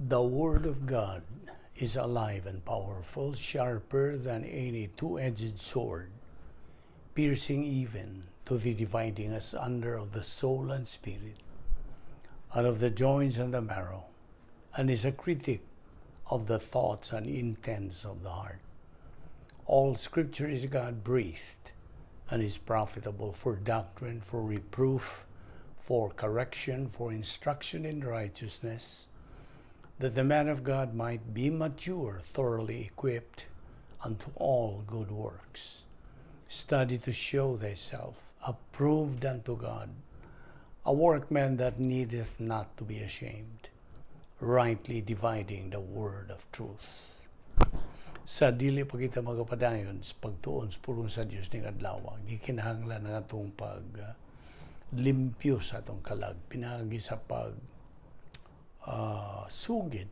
The Word of God is alive and powerful, sharper than any two-edged sword, piercing even to the dividing asunder of the soul and spirit, and of the joints and the marrow, and is a critic of the thoughts and intents of the heart. All Scripture is God-breathed and is profitable for doctrine, for reproof, for correction, for instruction in righteousness, that the man of God might be mature, thoroughly equipped unto all good works. Study to show thyself approved unto God, a workman that needeth not to be ashamed, rightly dividing the word of truth. Sa dili pa kita magapadayon sa pagtuon sa pulong sa Dios ning adlaw, gikinahanglan ang atong pag limpyo sa atong kalag pinaagi sa pag sugid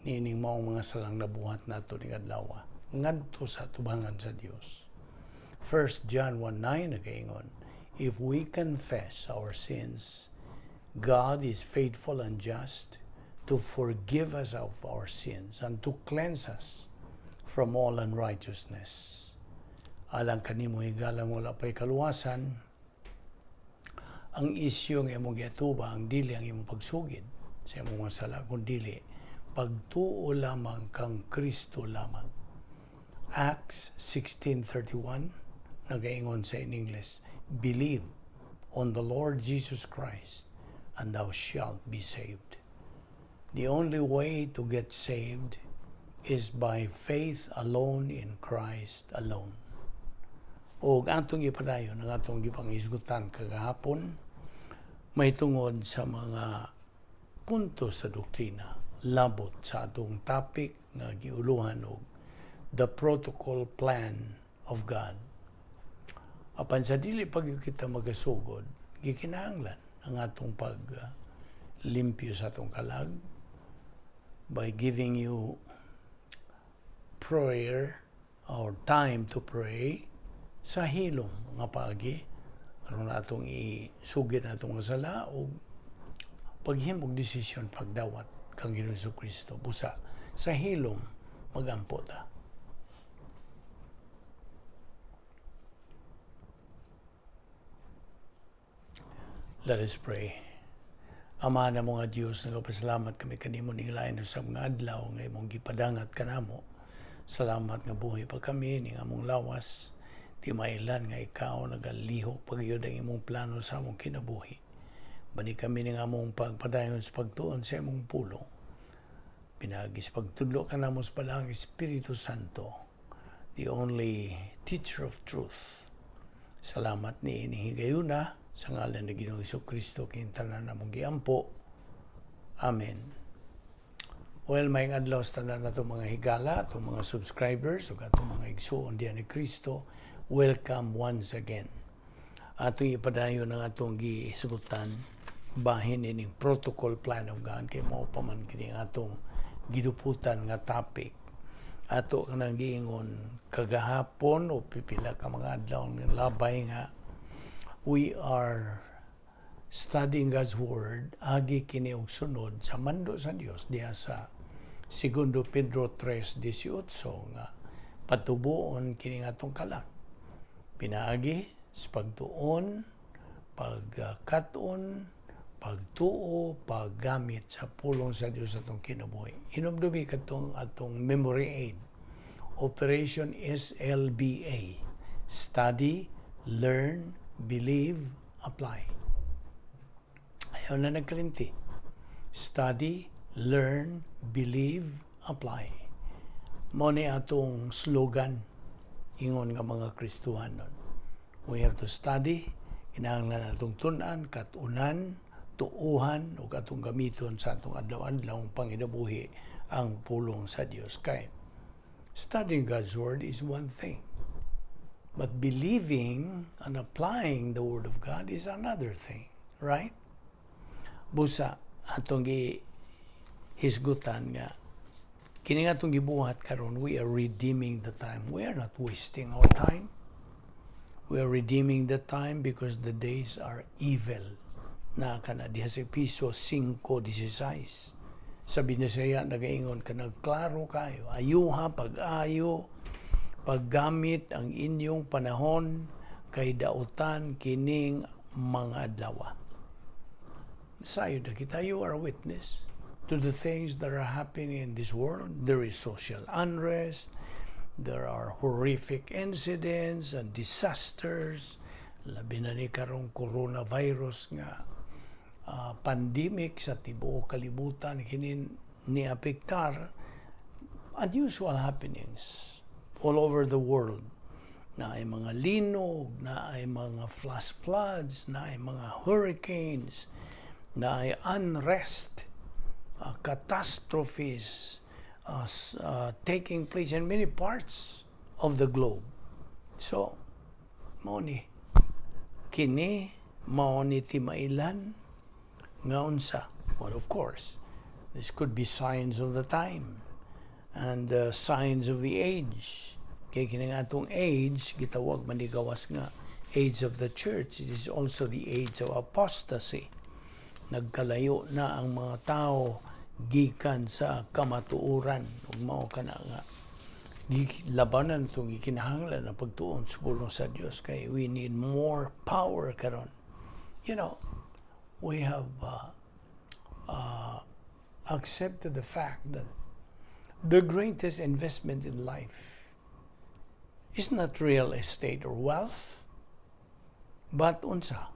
niining maong mga salang nabuhat nato ning adlaw ngadto sa atubangan sa Dios. 1 John 1:9 nagaingon, "If we confess our sins, God is faithful and just to forgive us of our sins and to cleanse us from all unrighteousness." Alang kanimo, higalang wala pa'y kaluwasan, ang isyu nga imong giatubang dili ang imong pagsugid sa imong mga sala, kundi pagtuo lamang kang Kristo lamang. Acts 16:31 nagaingon sa in English, "Believe on the Lord Jesus Christ and thou shalt be saved." The only way to get saved is by faith alone in Christ alone. O atong ipadayon ang atong gipanghisgutan kagahapon may tungod sa mga punto sa doktrina labot sa atong topic nga giuluhan og the protocol plan of God. Apan sa dili pa gyud kita magasugod, gikinahanglan ang atong pag limpyo sa atong kalag by giving you prayer or time to pray sa hilom nga paagi aron atong isugid atong mga sala o paghimog desisyon pagdawat kang Ginoong Kristo. Busa sa hilom magampo ta. Let us pray. Ama na mga Diyos, nagapasalamat kami kanimo ning lain sa mga adlaw nga imong gipadangat kanamo. Salamat nga buhi pa kami ning among lawas. Di mailan nga ikaw nagalihok pagyud ang imong plano sa among kinabuhi. Bani kami ning among pagpadayon sa pagtuon sa imong pulong. Pinaagi sa pagtudlo kanamo sa Balaang Espiritu Santo, the only teacher of truth. Salamat ni ining higayuna sa ngalan ni Ginoong Kristo kining tanan namong giampo. Amen. Well, may adlaw sa tanan nato mga higala, atong mga subscribers ug atong mga igsuon diyan ni Kristo. Welcome once again. Atong ipadayon ang atong gihisgutan bahin ining protocol plan of God kay mao pa man kini atong giduputan nga topic. Ato kanang giingon kagahapon o pipila ka mga adlaw ng labay nga we are studying God's Word agi kini og sunod sa mando sa Dios diha sa Segundo Pedro 3:18 nga patubuon kini nga atong kalag pinaagi sa pagtuon, pagkat-on, pagtuo, paggamit sa pulong sa Dios sa atong kinabuhi. Hinumdumi katong atong memory aid. Operation SLBA. Study, learn, believe, apply. Ayaw na nagkalimti. Study, learn, believe, apply. Mao ni atong slogan ingon nga mga Kristohanon. We have to study, kinahanglan atong tun-an, katunan, tuuhan ug atong gamiton sa atong adlaw-adlaw panginabuhi ang pulong sa Dios. Kay studying God's Word is one thing, but believing and applying the Word of God is another thing, right? Busa atong gihisgutan nga kini nga atong gibuhat karon, we are redeeming the time. We are not wasting our time. We are redeeming the time because the days are evil. Na kana diha sa Epeso 5:16. Sa Binisaya nagaingon ka, nagklaro kayo. Ayuha pag-ayo, paggamit ang inyong panahon kay dautan kining mga adlaw. Sayo na kita, you are a witness to the things that are happening in this world. There is social unrest, there are horrific incidents and disasters, labi na ni karong coronavirus nga pandemic sa tibuok kalibutan kini ni apektar unusual happenings all over the world na ay mga linog, na ay mga flash floods, na ay mga hurricanes, na ay unrest, catastrophes taking place in many parts of the globe. So, mao ni kini mao ni timailan nga unsa. Well, of course, this could be signs of the time and signs of the age. Kay kini nga atong age, gitawag man ni gawas nga age of the church, it is also the age of apostasy. Nagkalayo na ang mga tao gikan sa kamatuoran ug mao kana nga labanan itong gikinahanglan ang pagtuon sa pulong sa Dios kay we need more power karon. We have accepted the fact that the greatest investment in life is not real estate or wealth, but unsa?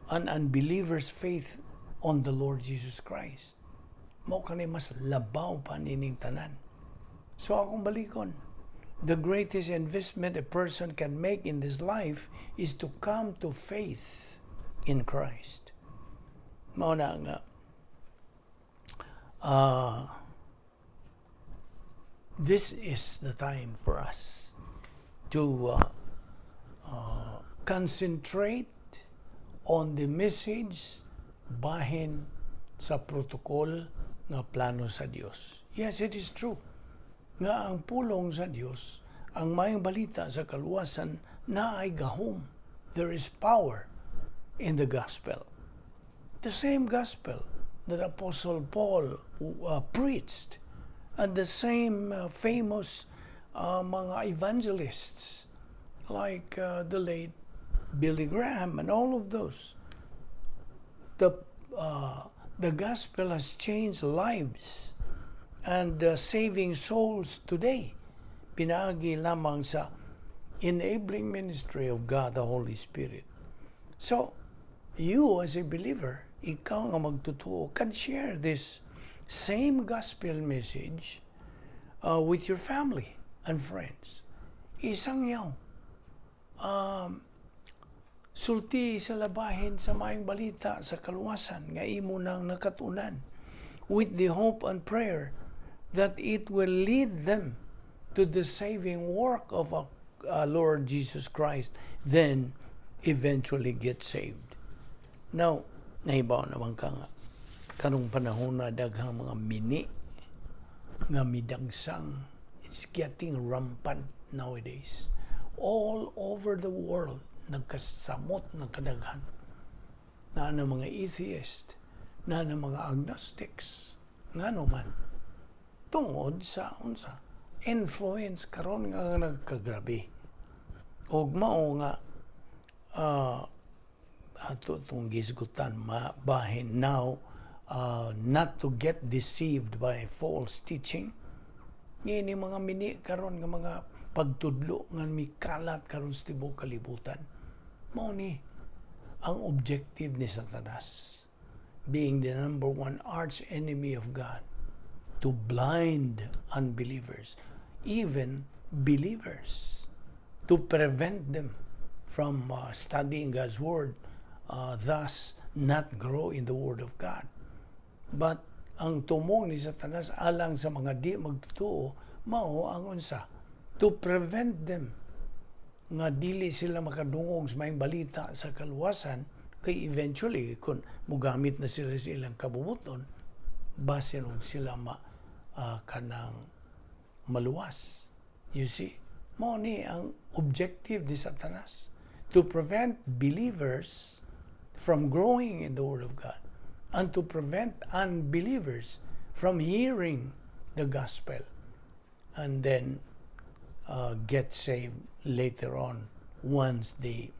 An unbeliever's faith on the Lord Jesus Christ. Mao kani mas labaw pa nining tanan. So akong balikon, the greatest investment a person can make in this life is to come to faith in Christ. Mao na nga this is the time for us to concentrate on the message bahin sa protocol nga plano sa Dios. Yes, it is true nga ang pulong sa Dios, ang maayong balita sa kaluwasan na ay gahom. There is power in the gospel. The same gospel that Apostle Paul preached and the same famous mga evangelists like the late Billy Graham and all of those. The gospel has changed lives and saving souls today. Pinaagi lamang sa enabling ministry of God the Holy Spirit. So, you as a believer, ikaw nga magtutuo, can share this same gospel message with your family and friends. Isangyaw. Sulti sa labahin sa maayong balita sa kaluwasan nga imo nang nakatunan with the hope and prayer that it will lead them to the saving work of our Lord Jesus Christ, then eventually get saved. Now, nahibaw naman ka nga karong panahon na daghang mga mini nga midangsang. It's getting rampant nowadays all over the world. Nagkasamot ng kadaghan na ng mga atheist na ng mga agnostics, ngano man? Tungod sa unsa? Influence karon nga nagkagrabe. Ug mao nga ato tong gisgutan mabahin now, not to get deceived by false teaching. Ngini mga mini karon nga mga pagtudlo nga mikalat karon sa tibuok kalibutan. Mao ni ang objective ni Satanas, being the number one arch enemy of God, to blind unbelievers, even believers, to prevent them from studying God's Word, thus not grow in the Word of God. But ang tumong ni Satanas alang sa mga di magtuo, mao ang unsa? To prevent them nga dili sila makadungog sa maayong balita sa kaluwasan kay eventually kung mugamit na sila sa ilang kabubuton, basin og sila ma kanang maluwas. You see, mao ni ang objective ni Satanas, to prevent believers from growing in the Word of God and to prevent unbelievers from hearing the gospel and then get saved later on once they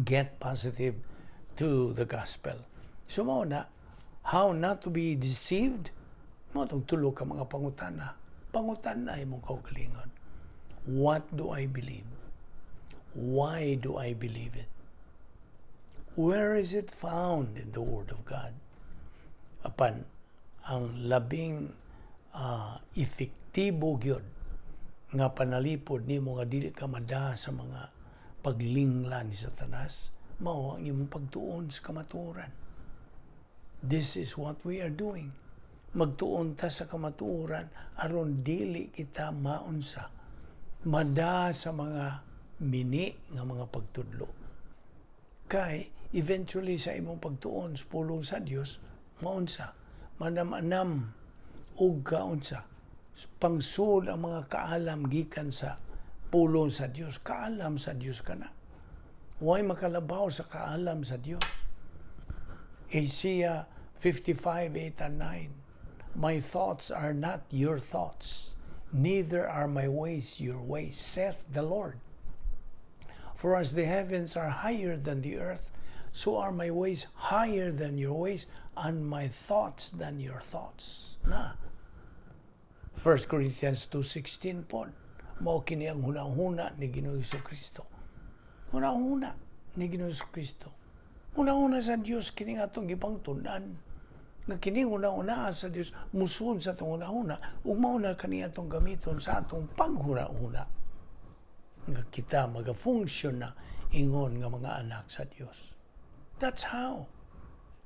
get positive to the gospel. So mao na, how not to be deceived? Mao tong tulo ka mga pangutana. Pangutana imong kaugalingon. What do I believe? Why do I believe it? Where is it found in the Word of God? Apan, ang labing efektibo gyud nga panalipod nimo nga dili ka mada sa mga paglingla ni Satanas, mao ang imong pagtuon sa kamatuoran. This is what we are doing. Magtuon ta sa kamatuoran aron dili kita maunsa, mada sa mga mini nga mga pagtudlo. Kay eventually sa imong pagtuon sa pulong sa Dios, maunsa, manam-anam og kaunsa, pangsud ang mga kaalam gikan sa pulong sa Dios. Kaalam sa Dios kana. Way makalabaw sa kaalam sa Dios. Isaiah 55, 8 and 9. "My thoughts are not your thoughts, neither are my ways your ways, saith the Lord. For as the heavens are higher than the earth, so are my ways higher than your ways, and my thoughts than your thoughts." Na. 1 Corinthians 2:16 pod. Mao kini ang hunahuna ni Ginoong Kristo. Hunahuna ni Ginoong Kristo. Hunahuna sa Dios kini nga atong gipangtun-an. Nga kini hunahuna sa Dios musulod sa atong hunahuna ug mao na kani atong gamiton sa atong paghunahuna. Nga kita maga-function na ingon nga mga anak sa Dios. That's how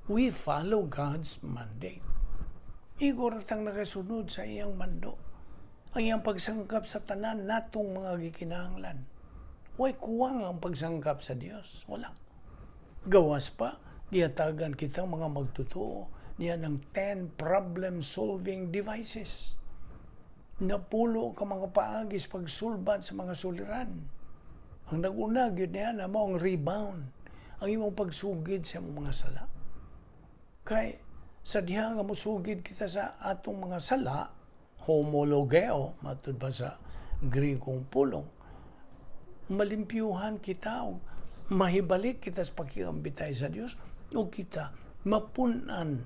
we follow God's mandate. Igo ra tang nakasunod sa iyang mando. Ang iyang pagsangkap sa tanan natong mga gikinahanglan. Way kuwang ang pagsangkap sa Dios. Wala. Gawas pa, gihatagan kitang mga magtotoo niya ng 10 problem-solving devices. Napulo ka mga paagis pagsulbad sa mga suliran. Ang naguna gyud niya na mao ang rebound, ang imong pagsugid sa imong mga sala. Kay sa diha nga mosugid kita sa atong mga sala, homologeo, matud pa sa Grigong pulong, malimpyuhan kita og mahibalik kita sa pakigambitay sa Dios o kita mapunan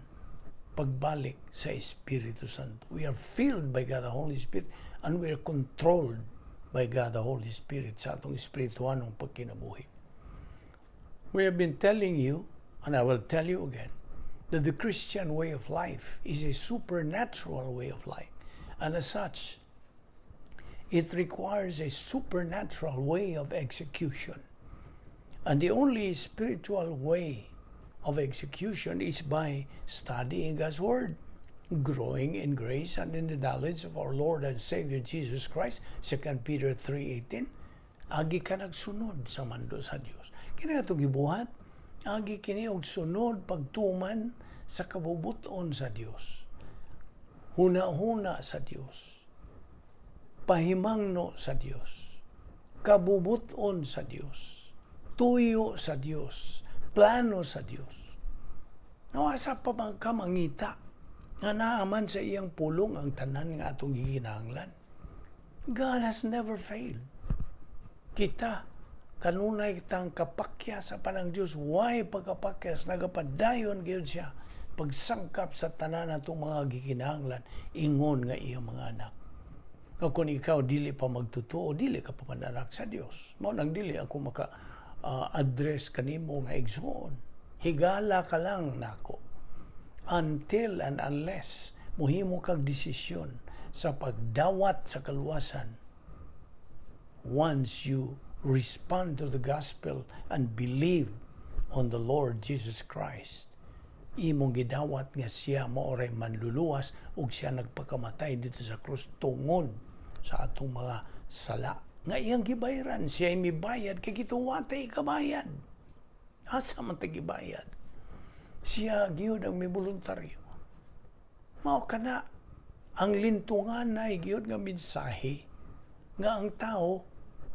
pagbalik sa Espiritu Santo. We are filled by God the Holy Spirit and we are controlled by God the Holy Spirit sa atong espirituanong pagkinabuhi. We have been telling you, and I will tell you again, that the Christian way of life is a supernatural way of life. And as such, it requires a supernatural way of execution. And the only spiritual way of execution is by studying God's Word, growing in grace and in the knowledge of our Lord and Savior Jesus Christ, 2 Peter 3:18. Agi ka nagsunod sa mando sa Dios. Kini ato gibuhat, agi kini og sunod pagtuman sa kabubuton sa Dios. Huna-huna sa Dios. Pahimangno sa Dios. Kabubuton sa Dios. Tuyo sa Dios. Plano sa Dios. Nawasa pa man ka mangita nga naaman sa iyang pulong ang tanan nga atong gikinahanglan. God has never failed. Kita, kanunay tang kapakyas sa panang Dios, why pagkapakyas, nagapadayon gyud siya pagsangkap sa tanan atong mga gikinahanglan ingon nga iyang mga anak. Nga kung ikaw dili pa magtotoo, dili ka pa mananak sa Dios. Mao nang dili ako maka address kanimo nga igsoon. Higala ka lang nako until and unless muhimo kag desisyon sa pagdawat sa kaluwasan. Once you respond to the gospel and believe on the Lord Jesus Christ, imong gidawat nga siya mao ray manluluwas ug siya nagpakamatay dito sa krus tungod sa atong mga sala nga iyang gibayaran. Siya mibayad kay kita watay kabayad. Asa man ta gibayad? Siya gyud ang miboluntaryo. Mao kana ang lintungan na gyud nga mensahe nga ang tao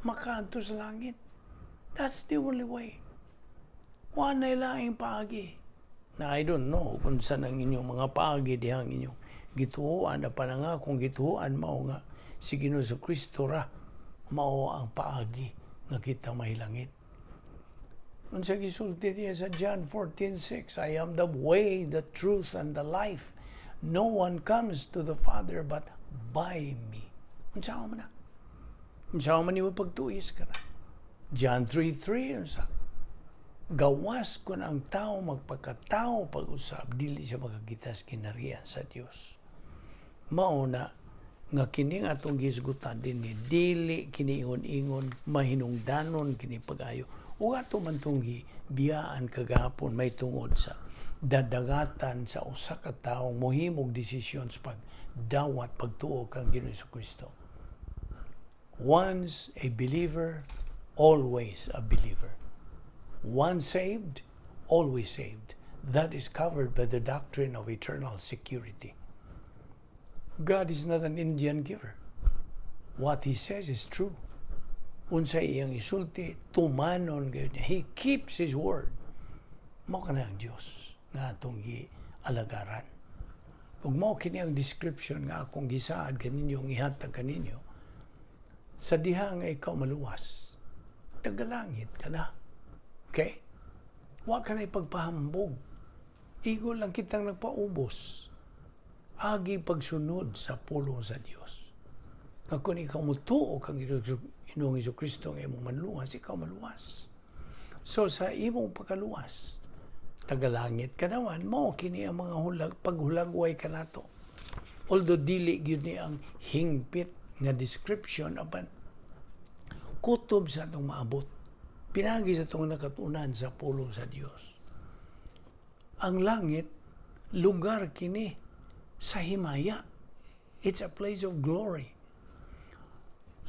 makaadto sa langit. That's the only way. Wa nay laing paagi na. I don't know kung saan ang inyong mga paagi dihang inyong Gituoan apan ang akong gituoan mao nga si Ginoong Kristo ra mao ang paagi nga kita mahilangit. Unsa gisulti niya sa John 14:6? "I am the way, the truth, and the life. No one comes to the Father but by me." Unsa man na? Unsa man nimo pagtuis ka na? John 3:3, unsa? Gawas kung ang tao magpakatao pag-usab, dili siya makakita sa kinaharian sa Dios. Mao na nga kining atong gisgutan dinhi, dili kini ingon-ingon, mahinungdanon kini pag-ayo ug ato man tong gibiyaan kagahapon may tungod sa dadagatan sa usa ka tawo mohimog desisyon sa pagdawat pagtuo kang Ginoong Kristo. Once a believer, always a believer. Once saved, always saved. That is covered by the doctrine of eternal security. God is not an Indian giver. What He says is true. Unsa iyang isulti, tumanon gayud niya. He keeps His word. Mao kana ang Dios nga atong gialagaran. Ug mao kini ang description nga akong gisaad kaninyo, ang ihatag kaninyo. Sa diha nga ikaw maluwas, tagalangit ka na. Okay? Wa ka na ipagpahambog. Igo lang kitang nagpaubos. Agi pagsunod sa pulong sa Dios. Nga kung ikaw mutuo kang Ginoong Kristo nga imong manluwas, ikaw maluwas. So sa imong pagkaluwas, tagalangit ka naman, mao kini ang mga hulag, paghulagway ka nato. Although dili gyud ni ang hingpit nga description, apan kutob sa atong maabot. Pinagi sa atong nakatunan sa pulong sa Dios. Ang langit, lugar kini sa himaya. It's a place of glory.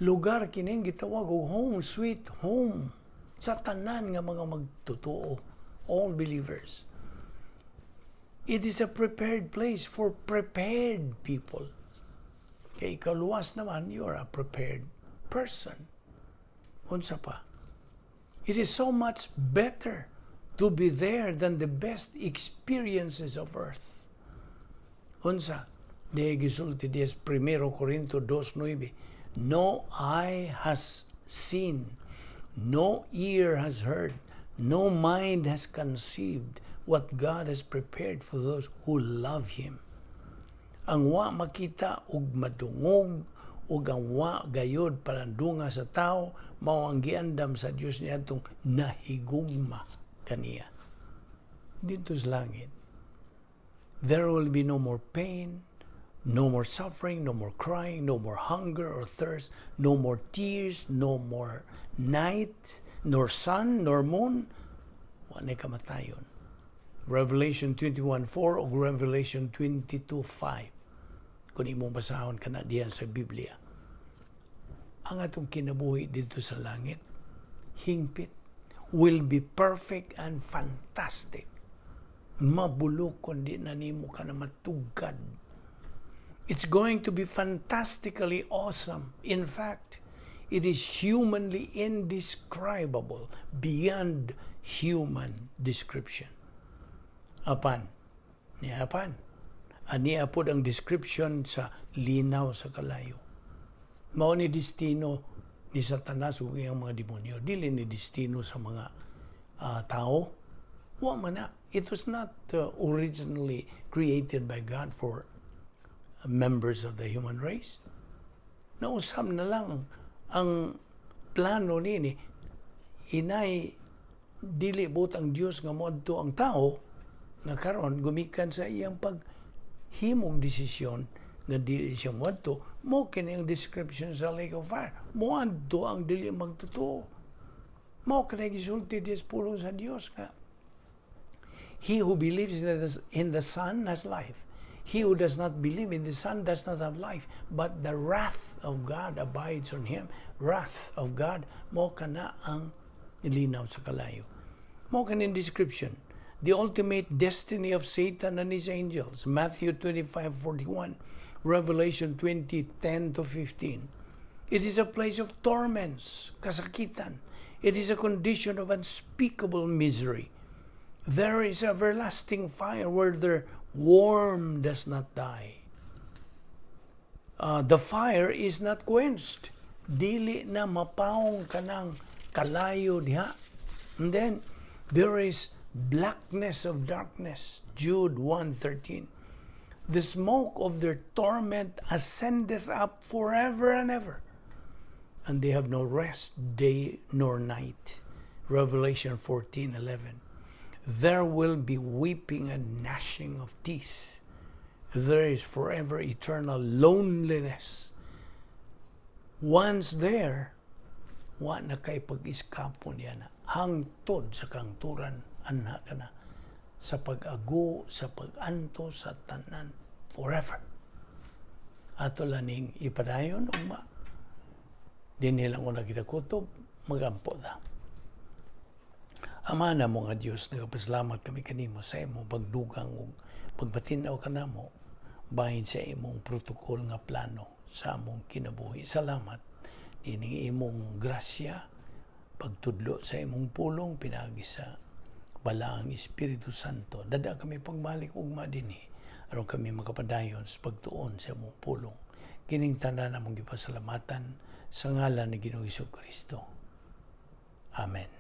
Lugar kini gitawag og home sweet home sa tanan nga mga magtotoo, all believers. It is a prepared place for prepared people. Kay ikaw luwas naman, you are a prepared person. Unsa pa? It is so much better to be there than the best experiences of earth. Unsa? Di gisulti diya sa 1 Corinto 2:9. "No eye has seen, no ear has heard, no mind has conceived what God has prepared for those who love Him." Ang wa makita ug madungog ug ang wa gayod palandunga sa tao mao ang giandam sa Dios niadtong nahigugma kaniya. Didto sa langit, there will be no more pain, no more suffering, no more crying, no more hunger or thirst, no more tears, no more night, nor sun, nor moon. Wa na kamatayon. Revelation 21:4 o Revelation 22:5. Kung imong basahon kana diyan sa Biblia. Ang atong kinabuhi didto sa langit, hingpit, will be perfect and fantastic. Mabulok kung di na nimo ka na matugkad. It's going to be fantastically awesome. In fact, it is humanly indescribable, beyond human description. Apan, ni apan, ani pod ang description sa linaw sa kalayo. Mao ni destino ni Satanas ug iyang mga demonyo. Dili ni destino sa mga tao. Wa man na. It was not originally created by God for members of the human race. Nausab na lang ang plano nini, inay dili buot ang Dios nga moadto ang tao nga karon gumikan sa iyang paghimog desisyon nga dili siya moadto. Mo kini ang description sa lake of fire, moadto ang dili magtotoo. Mao kini gisulti diya sa pulong sa Dios nga "He who believes in the Son has life. He who does not believe in the Son does not have life, but the wrath of God abides on him." Wrath of God, mo kana ang linaw sa kalayo. Mo kaning description. The ultimate destiny of Satan and his angels. Matthew 25:41, Revelation 20:10 to 15. It is a place of torments, kasakitan. It is a condition of unspeakable misery. There is everlasting fire where the worm does not die. The fire is not quenched. Dili na mapawong kanang kalayo diha. And then there is blackness of darkness. Jude 1:13. The smoke of their torment ascendeth up forever and ever, and they have no rest day nor night. Revelation 14:11. There will be weeping and gnashing of teeth. There is forever eternal loneliness. Once there, wa na kay pag-iskapo niya na. Hangtod sa kangturan, anha ka na. Sa pag-ago, sa pag-antos, sa tanan, forever. Ato laning ipadayon, ugma. Dinhi lang una kita kutob, magampo ta. Ama namo nga Dios, nagapasalamat kami kanimo sa imong pagdugang ug pagpatin-aw kanamo bahin sa imong protocol nga plano sa among kinabuhi. Salamat ining imong grasya, pagtudlo sa imong pulong pinaagi sa Balaang Espiritu Santo. Dad-a kami pagbalik ugma dinhi aron kami makapadayon sa pagtuon sa imong pulong. Kining tanan among gipasalamatan sa ngalan ni Ginoong Kristo. Amen.